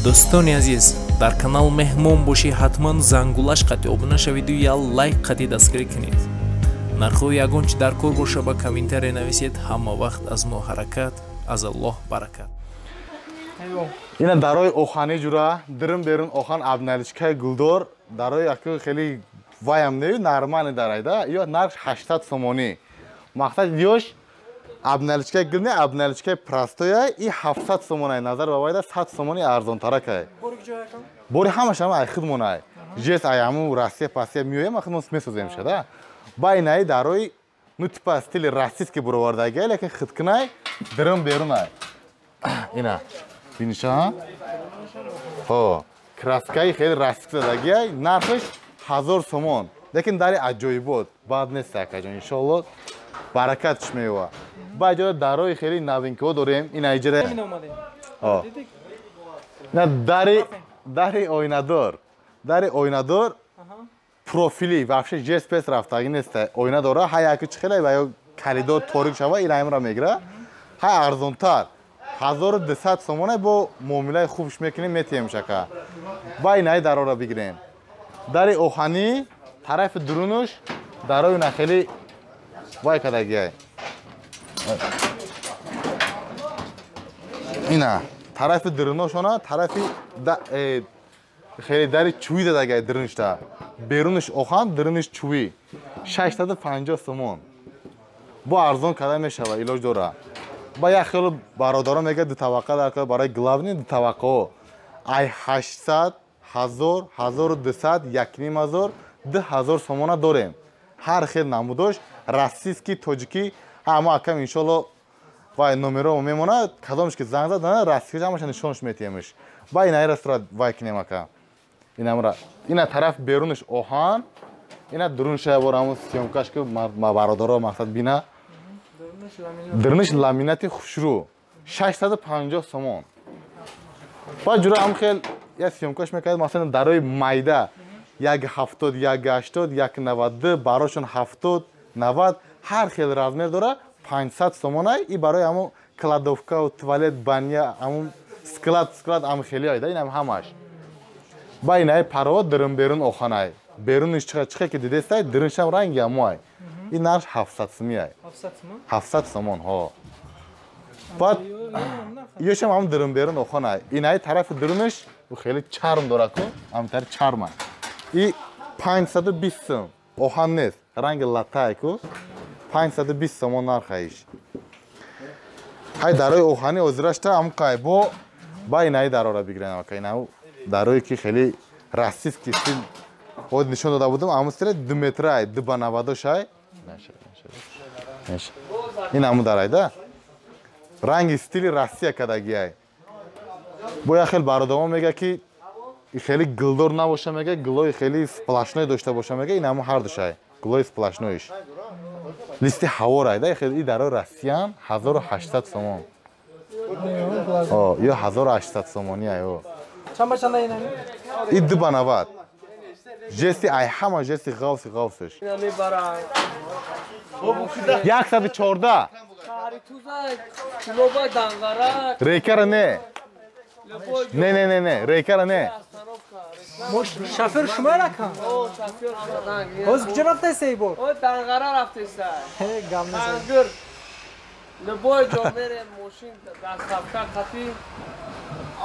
Дӯстони азиз, дар канал меҳмон бошӣ, ҳатман зангулаш қати обуна шавиду я лайк қати дастгирӣ кунед. Нархҳои ягон чи дар кор боша, ба комментария нависед. Ҳама вақт аз мо ҳаракат, аз Аллоҳ баракат. Ина дарои охани ҷура, дирим берун охан, обналичкаи гулдор, дарои яку хеле ваям не, нормальный дарайда. Ё нарх 800 сомонӣ. Мақсад ёш обналичкаи гул не, обналичкаи простоя и 700 сомонай, назар ба вайда 100 сомонӣ арзонтаракай. Бори ҳамаш ҳама ай худмонай. Жест ай ҳаму Россия пасия меоям, худмон месозем шада. Ба инаи дарои, ну, типа стили российский буровардагия, лекин хиткунай, дирим берунай. Ина биниша, ҳо, краскаи хеле российский задагиай, нархаш 1000 сомон. Лекин дари аҷоибот, бад нест, акаҷон, иншоалло баракатш меёва. Ба иҷода дарои хеле новинкаҳо дорем. Ина иҷора. На дари оинадор. Дари оинадор профили вообще жест пес рафтагӣ нест. Оина дора, ҳар яки чӣ хеле ва ё коридор торик шава, ина ҳамро мегира. Ҳай арзонтар. 1200 сомона бо муомилаи хубш мекунем, метиҳем шака. Ба инаи дарора бигирем. Дари оҳанӣ тарафи дурунуш дарои на хеле вай кадагиай. Ина тарафи дуруношона тарафи хеле дари чӯӣ дадагиай дуруништа. Беруниш оҳан, дуруниш чӯӣ. 650 сомон. Бо арзон када мешава, илоҷ дора. Ба як хело бародаро мегӯяд ду табақа дар кор, барои главный ду табақаҳо. Ай 800, 1000, 1200, 1500, 2000 сомона дорем. Ҳар хел намудош, российский, тоҷикӣ, ҳама акам иншоалло вай номеро мемонад, кадомш ки занг зад, российский ҳамаша нишонш метиҳемш. Ба инаира сурат вай кунем ака. Инамра. Ина тараф беруниш оҳан, ина дурунша бор ҳамун съёмкаш ки бародаро мақсад бина. Дуруниш ламинати хушрӯ 650 сомон. Ба ҷура ҳам хел я съёмкаш мекард, масалан дарои майда 1,70, 1,80, 1,92, барошон 70, 90, ҳар хел размер дора, 500 сомонай. И барои ҳамун кладовка, туалет, баня, ҳамун склад ҳам хеле айда, инам ҳамаш. Ба инаи паро дурун берун оханай. Беруниш чиқа ки дидестай, дуруншам ранги ҳамоай. Ин нарх 700 сомонай. 700 сомон, ҳо. Баъд ёшам ҳам дурун берун оханай. Инаи тарафи дуруниш хеле чарм дора ку, ҳамтари чармай. И 520 сом. Оҳан нест, ранги латай ку. 520 сомон нархаиш. Ҳай дарои оҳани озирашта ҳам қай бо ба инаи дарора бигирем ака. Инау дарое ки хеле российский стил худ нишон дода будам, ҳамун стиле 2 метрай, 2 ба 90 шай. Ин ҳамун дарай да. Ранги стили Россия кадагиай. Бо як хел бародарон мега ки хеле гулдор набоша, мега гулои хеле сплошной дошта боша, мега ин ҳамун ҳар душай. Гулои сплошноиш. Листи ҳаворай да, хеле и дарои Россиян 1800 сомон. О, ё 1800 сомонӣ ай, о. Чанд ба чанда ина? И 2 ба 90. Жести ай ҳама жести ғавси ғавсиш. 114. Рейкара не. Не, не, не, не, рейкара не. Шофер шумо ракам? Ҳоз куҷо рафтаиста бор? О, Данғара рафтаиста. Тангир. Любой ҷо мерем, мошин доставка қати.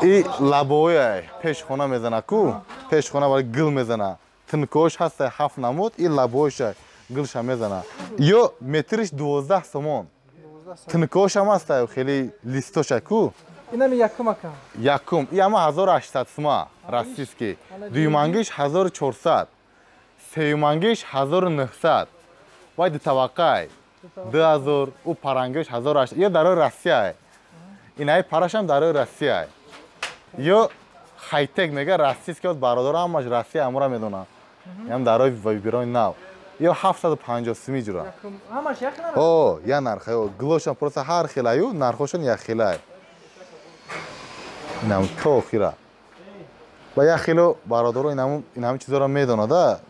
И лабояй пеш хона мезана ку, пеш хона барои гул мезана. Тинкош ҳаста 7 намуд, и лабояша гулша мезана. Ё метриш 12 сомон. Тинкош ҳам ҳаста хеле листоша ку. Инами якум ака. Якум, и ама 1800 сума российский. Дуюмангиш 1400. Сеюмангиш 1900. Вай ду табақай. 2000, у парангиш 1800. Ё дарои Россия. Инаи парашам дарои Россия. Ё хайтек мега российский от бародаро ҳамаш Россия ҳамура медонад. Ям дарои вибирои нав. Ё 750 суми ҷура. Ҳамаш як нарх? О, я нарх. Гулошам просто ҳар хелаю, нархошон як хелай. Инам то охира. Ба як хело бародаро инам чизоро медонад,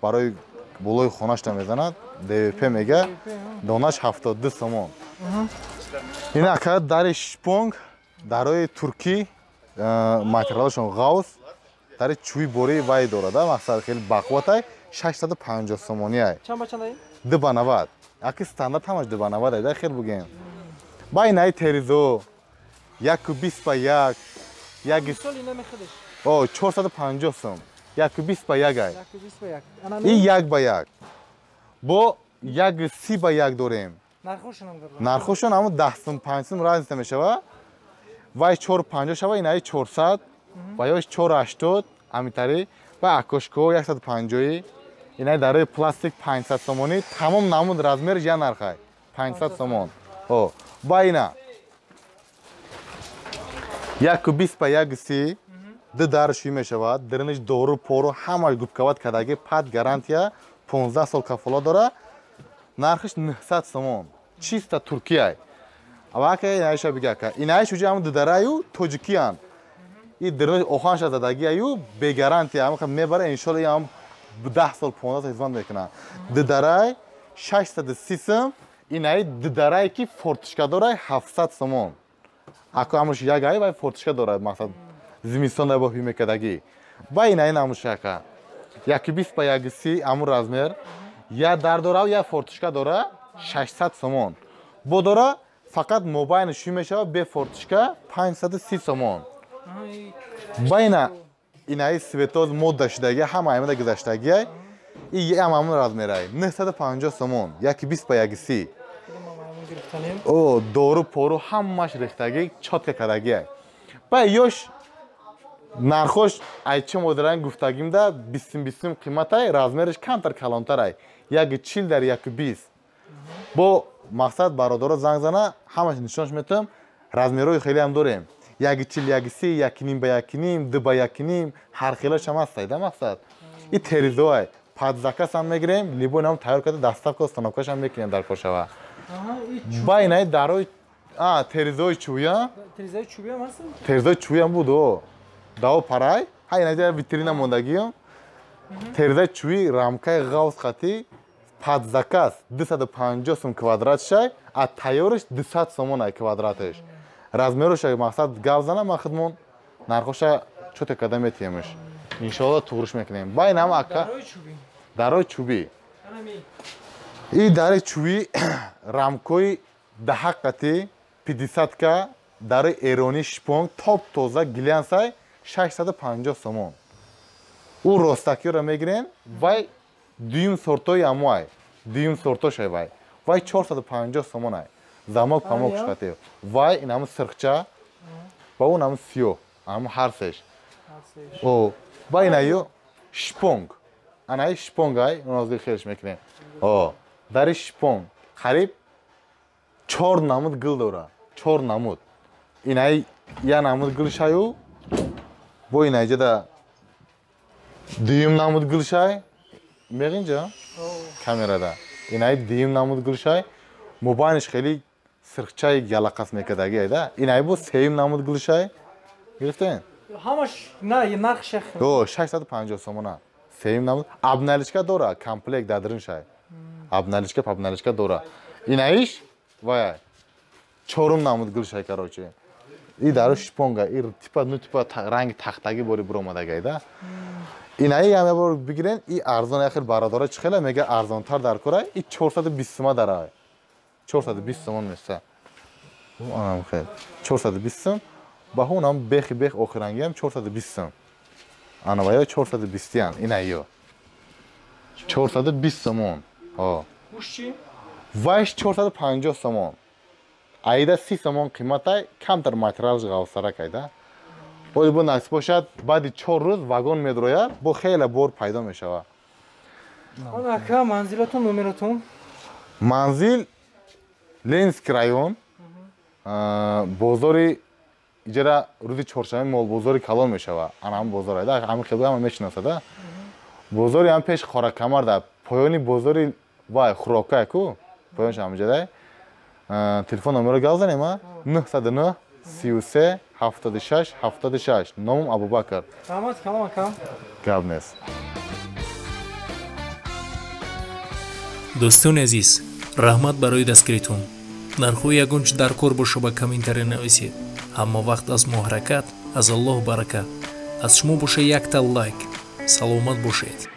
барои болои хонашта мезанад, ДВП мега, донаш 72 сомон. Ин ака дари шпонг, дарои туркӣ, Материалашон ғавс, дари чӯи бори вай дорад, мақсад хеле бақувватай, 650 сомонӣ. Чанд ба чанд? 2 ба 90. Аки стандарт ҳамаш 2 ба 90 ай, да хел бугем. Ба инаи теризо 1.20 ба 1, 1 сол ина мехудиш. О, 450 сом. 1.20 ба 1 ай. 1.20 ба 1. И 1 ба 1. Бо 1.30 ба 1 дорем. Нархошон ҳам нархошон ҳамон 10 сом, 5 сом разница мешава. Вай 4.50 шава, инаи 400, ва ёш 4.80, амитари ва акошко 150, инаи дарои пластик 500 сомонӣ, тамом намуд размериш я нархай 500 сомон. О, ба ина 1.20 ба 1.30, ду дар шӯй мешавад, дириниш дору пору ҳамаш губкават кадаги, пад гарантия 15 сол кафола дора, нархиш 900 сомон, чиста туркияй. Авака инаиша бигака. Инаиш уҷа ҳам дудараю тоҷикиян. И дириниш оханша задагияю бе гарантия ҳам мебара, иншолла ҳам 10 сол 15 сол хизмат мекунад. Дударай 630 сом, инаи дударай ки фортишка дорай 700 сомон. Ако ҳамаш як ай вай фортишка дорад, мақсад зимистон да бо ҳуй мекардагӣ. Ба инаи намушака. 1.20 ба 1.30 ҳамун размер, я дар дора, я фортишка дора 600 сомон. Бо дора фақат мобайн шӯй мешавад бе фортишка 530 сомон. Ба ина инаи светоз модда шудаги, ҳама аймада гузаштагиай, и ҳам ҳамун размерай 950 сомон, 1.20 ба 1.30. О, дору пору ҳамаш рехтагӣ, чотка кардагиай. Ба ёш нархош ай чӣ модаран гуфтагимда 20-20 қиматай, размериш камтар калонтарай. 1.40 дар 1.20. Бо мақсад бародаро занг зана, ҳамаш нишонш метам, размерҳои хеле ҳам дорем. 1.40, 1.30, 1.5 ба 1.5, 2 ба 1.5, ҳар хелаш ҳам ҳастай, да мақсад. И теризоай, под заказ ҳам мегирем, либо нам тайёр карда доставка установкаш ҳам мекунем дар кор шава. Ба инаи дарои теризои чӯбия? Теризои чӯбия ҳам ҳаст? Теризои чӯбӣ ҳам буд, о. Даво парай, ҳа инаи витрина мондагиам. Теризои чӯбӣ рамкаи ғавс хати под заказ 250 сом квадрат шай, а тайёриш 200 сомон ай квадратиш. Размерош мақсад гап зана, ман худмон нархоша чоте када метиемш. Иншоалло туғриш мекунем. Ба инам ака дарои чӯбӣ. И дари чӯбӣ рамкои даҳаққати 50ка дарои эронӣ шпонг топ тоза глянсай 650 сомон. Ӯ ростакиро мегирем, вай дуюм сортои амуай, дуюм сортошай вай. Вай 450 сомон ай. Замок памок шуқати. Вай ин ҳамун сирхча ва он ҳамун сиёҳ, ҳамун ҳар сеш. О, ба инаю шпонг. Анаи шпонг ай, онази хелш мекунем. О, дари шпонг қариб 4 намуд гил дора. 4 намуд. Инаи я намуд гил шаю, бо инаиҷада дуюм намуд гил шай. Меғинҷа? Камерада. Инаи дуюм намуд гил шай. Мобайниш хеле сирхчаи ялақас мекардаги айда. Инаи бо сеюм намуд гил шай. Гирифтен? Ҳамаш на нарх шех. О, 650 сомона. Сеюм намуд обналичка дора, комплект дадрин шай. Обналичка, пабналичка дора. Инаиш вай чорум намуд гил шай, короче. И даро шпонга, и типа ну типа ранги тахтаги бори буромадаги айда. Инаи ям бор бигирен, и арзон ахир бародора чӣ хела мега арзонтар дар кора, и 420 сома дарай. 420 сомон меса. Анам хел. 420 сом. Ба ҳунам бехи бех охирангиам 420 сом. Ана вая 420 ян, инаиё. 420 сомон. О. Гӯшт чӣ? Вайш 450 сомон. Аида 30 сомон қиматай, камтар материалш ғавсарак айда. Оли бо насиб бошад, баъди 4 рӯз вагон медрояд, бо хеле бор пайдо мешавад. Ака, манзилатон, номератон? Манзил Ленинский район, бозори иҷара рӯзи чоршанбе молбозори калон мешавад. Ана ҳам бозор айда, ҳамин хеле ҳама мешиносада. Бозори ҳам пеш Хоракамар да, поёни бозори вай хӯрокай ку, поёнш ҳамҷадай. Телефон номеро гап занем, а? 909 33 76 76. Номам Абубакр. Раҳмат калом ака. Гап нест. Дӯстони азиз, раҳмат барои дастгиритон. Нархҳои ягон чи дар кор боша ба комментария нависед. Ҳама вақт аз мо ҳаракат Аз Аллоҳ баракат, аз шумо боша якта лайк. Саломат бошед.